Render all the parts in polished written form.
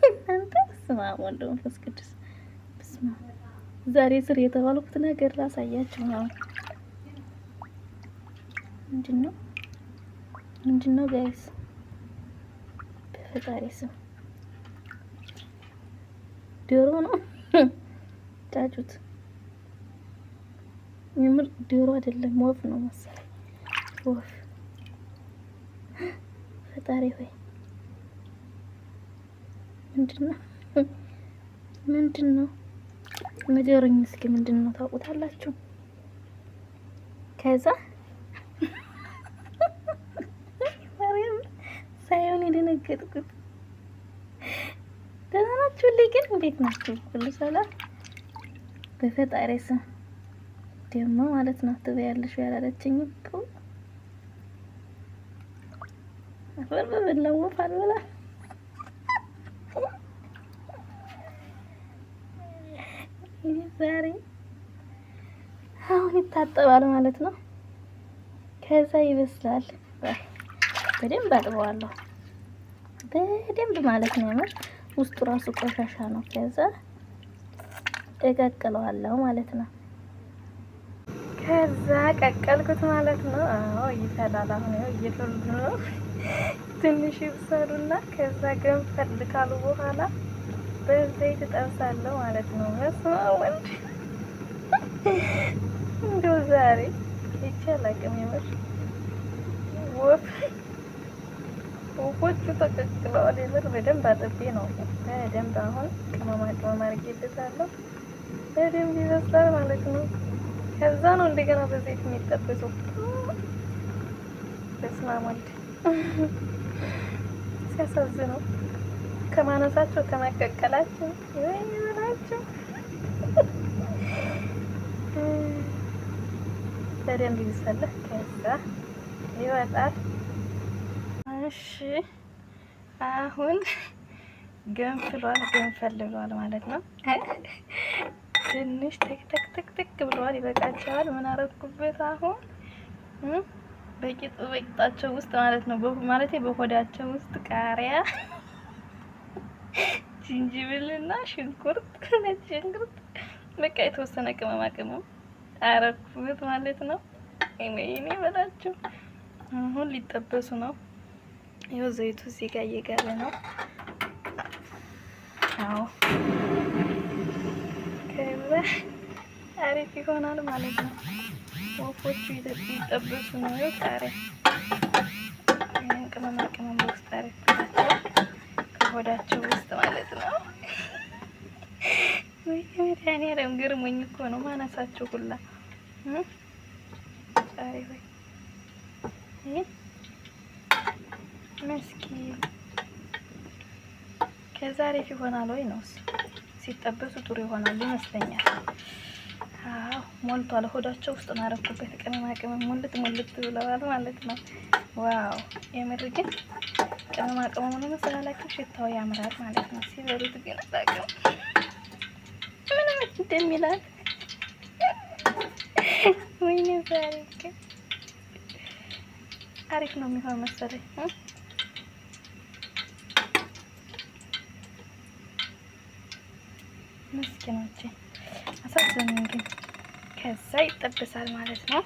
እናንተ በስመ አብ ወወልድ ወመንፈስ ቅዱስ። በስመ አብ። ዛሬ ስር የተባልኩት ነገር ላሳያችሁ ነው። ምንድን ነው? ምንድን ነው guys? በፈጣሪ ስም ዶሮ ነው ጫጩት። የምር ዶሮ አይደለም፣ ወፍ ነው መሰለኝ። ወፍ። ፈጣሪ ሆይ፣ ምንድን ነው? ምንድን ነው? ንገሩኝ እስኪ፣ ምንድን ነው? ታውቁታላችሁ? ከዛ ማርያም ሳይሆን የደነገጥኩት። ደህና ናችሁልኝ? ግን እንዴት ናችሁ? ሁሉ ሰላም? በፈጣሪ ስም ደግሞ ማለት ነው፣ ትበያለሽ ያላለችኝም። አፈር በበላው ወፍ አልበላ። ዛሬ አሁን ይታጠባል ማለት ነው። ከዛ ይበስላል። በደንብ አጥበዋለሁ፣ በደንብ ማለት ነው። የምር ውስጡ ራሱ ቆሻሻ ነው። ከዛ እቀቅለዋለሁ ማለት ነው። ከዛ ቀቀልኩት ማለት ነው። አዎ፣ ይፈላል። አሁን ያው እየፈሉ ነው። ትንሽ ይብሰሉና ከዛ ገንፈል ካሉ በኋላ በዘይት እጠብሳለሁ ማለት ነው። በስመ አብ ወልድ፣ እንደው ዛሬ ይቻል አቅም የምር ወፍ ወፎቹ ተቀቅለዋል። የምር በደንብ አጥቤ ነው፣ በደንብ አሁን ቅመማ ቅመም አድርጌበታለሁ። በደንብ ይበስላል ማለት ነው። ከዛ ነው እንደገና በዘይት የሚጠበሰው። በስመ አብ ወልድ፣ ሲያሳዝነው ከማነሳቸው ከመቀቀላቸው ወይ በላቸው። በደንብ ይበስላል። ከዛ ይወጣል። እሺ፣ አሁን ገንፍሏል፣ ገንፈል ብሏል ማለት ነው። ትንሽ ተክ ተክ ተክ ተክ ብለዋል። ይበቃቸዋል። ምን አረኩበት አሁን? በቂጥ በቂጣቸው ውስጥ ማለት ነው፣ ማለት በሆዳቸው ውስጥ ቃሪያ፣ ጅንጅብልና ሽንኩርት፣ ነጭ ሽንኩርት፣ በቃ የተወሰነ ቅመማ ቅመም አረኩበት ማለት ነው። እኔ በላቸው፣ አሁን ሊጠበሱ ነው። ይኸው ዘይቱ እዚህ ጋር እየጋለ ነው። አዎ፣ ከዛ አሪፍ ይሆናል ማለት ነው። ወፎቹ ይጠበሱ ነው። ይኸው ቃሪያ፣ ይህን ቅመማ ቅመም በውስጥ አረኩላቸው ከሆዳቸው ውስጥ ማለት ነው። ወይ መድኃኒዓለም፣ ገርሞኝ እኮ ነው ማነሳቸው ሁላ። ዛሬ ወይ ምስኪን። ከዛ አሪፍ ይሆናል ወይ ነው፣ ሲጠበሱ ጥሩ ይሆናሉ ይመስለኛል። አዎ፣ ሞልቷል። ሆዳቸው ውስጥ ነው ያደረኩበት ቅመማ ቅመም፣ ሙልት ሙልት ብለዋል ማለት ነው። Wow፣ የምር ግን ቅመማ ቅመሙን ስላላውቅም ሽታው ያምራል ማለት ነው። ሲበሉት ግን አላውቅም ምንም እንደሚላት። ወይኔ ዛሬ ግን አሪፍ ነው የሚሆን መሰለኝ። ምስኪኖቼ አሳዘኑኝ ግን። ከዛ ይጠበሳል ማለት ነው።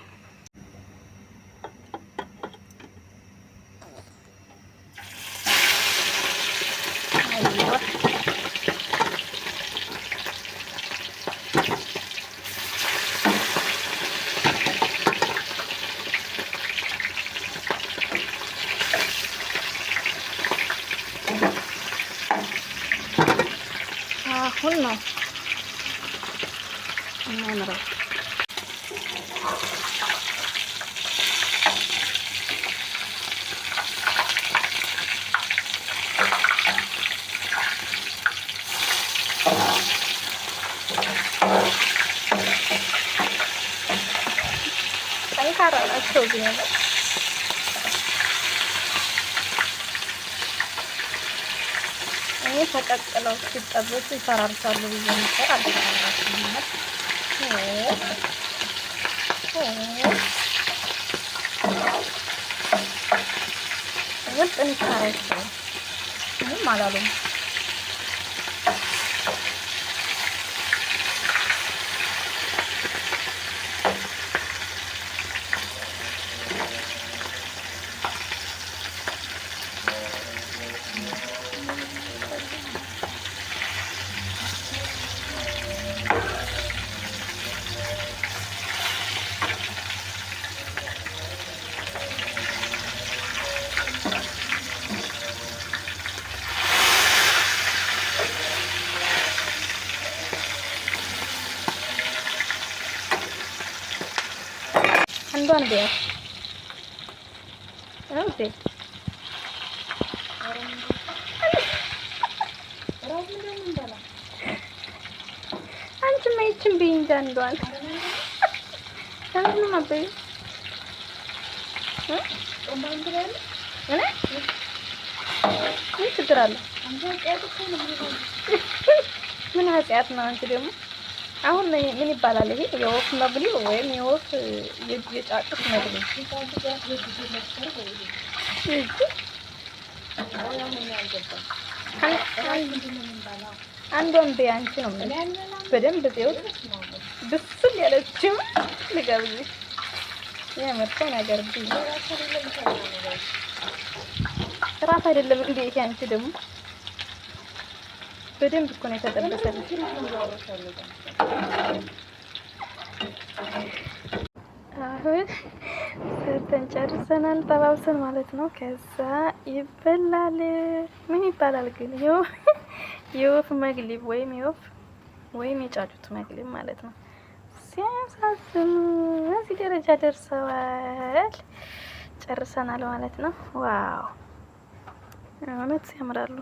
አይዋ፣ አሁን ነው የሚያምረው። ጠንካራ ናቸው ግን። እኔ ተቀቅለው ሲጠበሱ ይፈራርሳሉ ብዬ ነበር። አልፈራራሱም። ግን ጥንካሬያቸው ምንም አላሉም። አንዷን ቢያት እንዴ። አንቺማ ይችን ብይ እንጂ አንዷን። ለምንድን ነው የማትበይው? እኔ ምን ችግር አለ? ምን ኃጢአት ነው? አንቺ ደግሞ አሁን ምን ይባላል ይሄ? የወፍ መግሊ ወይም የወፍ የጫጩት መግሊ። አንዷን በይ አንቺ ነው የምልሽ። በደንብ ጤውት ብስል ያለችው ልጋብዝሽ። የመጥፎ ነገር ብይ። እራት አይደለም እንዴ ይሄ? አንቺ ደግሞ በደንብ እኮ ነው የተጠበሰልሽ። አሁን ሰርተን ጨርሰናል፣ ጠባብሰን ማለት ነው። ከዛ ይበላል። ምን ይባላል ግን? የወፍ መግሊብ ወይም የወፍ ወይም የጫጩት መግሊብ ማለት ነው። ሲያሳዝኑ እዚህ ደረጃ ደርሰዋል። ጨርሰናል ማለት ነው። Wow፣ እውነት ያምራሉ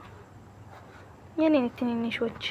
የኔ ትንንሾች።